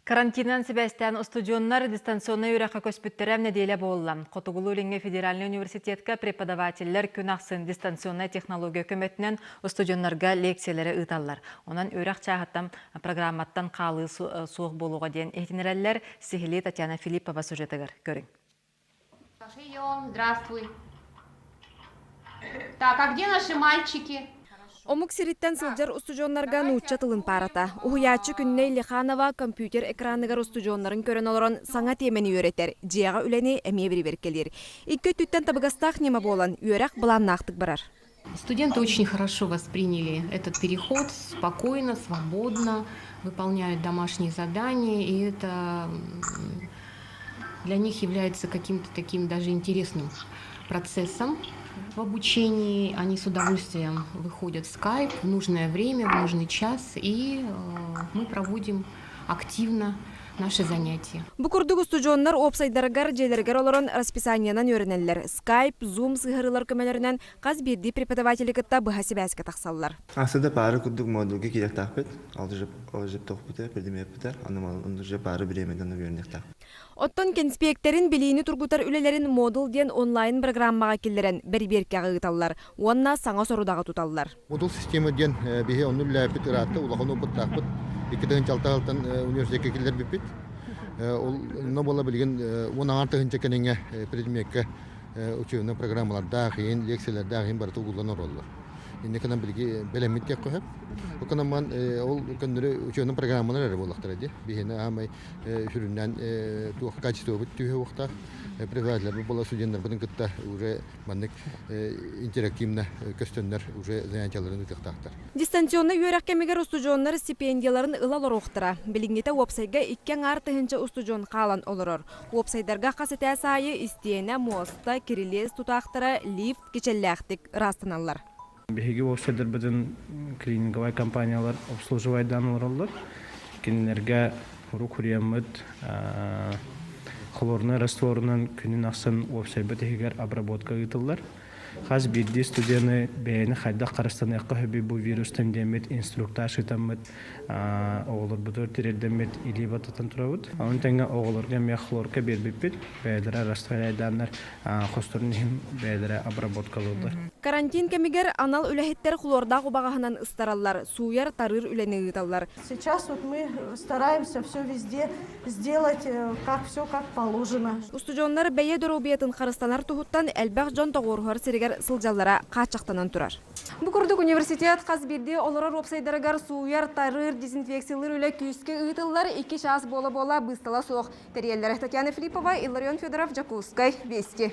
Карантинынан сибээстээн устудьуоннар дистанционнай үөрэххэ көспүттэрэ нэдиэлэ буолла. Хотугулуу-Илиҥҥи федеральнай университетка преподавателлэр күн ахсын дистанционнай технология көмөтүнэн устудьуоннарга лекциялары ыыталлар. Онон үөрэх чааһыттан программаттан хаалыы суох буолуоҕа диэн иһитиннэрэллэр. Сиһилии Татьяна Филиппова сюжетыгар көрүҥ. Здравствуй. Так, а где наши мальчики? Омук сириттэн сылдьар устудьуоннарга нуучча тылын паарата. Уһуйааччы Күннэй Лиханова компьютер экраныгар устудьуоннарын көрөн олорон саҥа тиэмэни үөрэтэр, дьиэҕэ үлэни эмиэ бирибэркэлиир. Икки өттүттэн табыгастаах ньыма буолан, үөрэх былааннаахтык барар. Студенты очень хорошо восприняли этот переход, спокойно, свободно выполняют домашние задания, и это для них является каким-то таким даже интересным процессом в обучении. Они с удовольствием выходят в скайп в нужное время, в нужный час, и мы проводим активно наши занятия. Бу курдук устудьуоннар уопсайдарыгар дьиэлэригэр олорон расписаниенан үөрэнэллэр. Skype, Zoom сыһыарыылар көмөлөрүнэн хас биирдии преподаватели кытта быһа сибээскэ тахсаллар. Аслыда паары курдук модульга киириэхтээхпит. Ол же тохпута, предмеппитэ, аны уже паары бириэмэдэн үөрэнэхтаах. Оттон кэнспиэктэрин билиини тургутар үлэлэрин модул диэн онлайн-программаҕа киллэрэн бэрибиэркэҕэ ыыталлар уонна саҥа сорудаҕы туталлар. Модул система диэн биһи онну үлэлээбиппит ыраатта, улахан опыттаахпыт. 2 тыһыынча алтан университекка киллэрбиппит. Ол онно буола билигин 10 аҥаар тыһыынча кэриҥэ предмеккэ учебнай программалардаах, иһин лекциялардаах иһин барыта угуллан олороллор. Инникинэн билиги бэлэммит диэххэ сөп. Окономан ол көннөрү учебнай программалар эрэ буоллахтара дии. Биһини аамай сүрүннээн туох качествобыт түһэ уохтаах преподавателлэрбит буола студеннарбытын кытта уже маннык интерактивно көстөннөр уже занятияларын ыытыахтаахтар. Дистанционнай үөрэх кэмигэр устудьуоннар стипендияларын ыла олоруохтара. Билиҥҥитэ уопсайга 2,5 тыһыынча устудьуон хаалан олорор. Уопсайдарга хас этээс аайы истиэнэ, муоста, кирилиэс тутаахтара, лифт кичэллээхтик ыраастаналлар. Биһиги уопсайдарбытын клининговай компаниялар обслуживайдаан олороллор. Кинилэргэ урук хуруйаммыт хлорнай растворунан күнүн ахсын уопсайбыт иһигэр обработка ыытыллар. Хас биирдии студены бэйэни хайдах харыстаныахха сөбүй бу вирустан диэммит инструктаж ыытаммыт оҕолорбутугар тириэрдэммит илии баттатан турабыт. Ону тэҥэ оҕолорго эмиэ хлорка биэрбиппит. Бэйэлэрэ растворяйдааннар хосторун иһин бэйэлэрэ обработкалыыллар. Карантин кэмигэр анал үлэһиттэр хлордаах убаҕаһынан ыстараллар, сууйар-тарыыр үлэни ыыталлар. Сейчас вот мы стараемся все везде сделать, как все как положено. Устудьуоннар бэйэ доруобуйатын харыстанар туһуттан элбэх дьон тоҕуоруһар сиригэр сылдьаллара хааччахтанан турар. Бу курдук университет хас биирдии олорор уопсайдарыгар сууйар, тарыыр, дезинфекциялыыр үлэ күүскэ ыытыллар, 2 чаас буола-буола быыстала суох тэрийэллэр. Татьяна Филиппова, Илларион Федоров, Дьокуускай, Вести.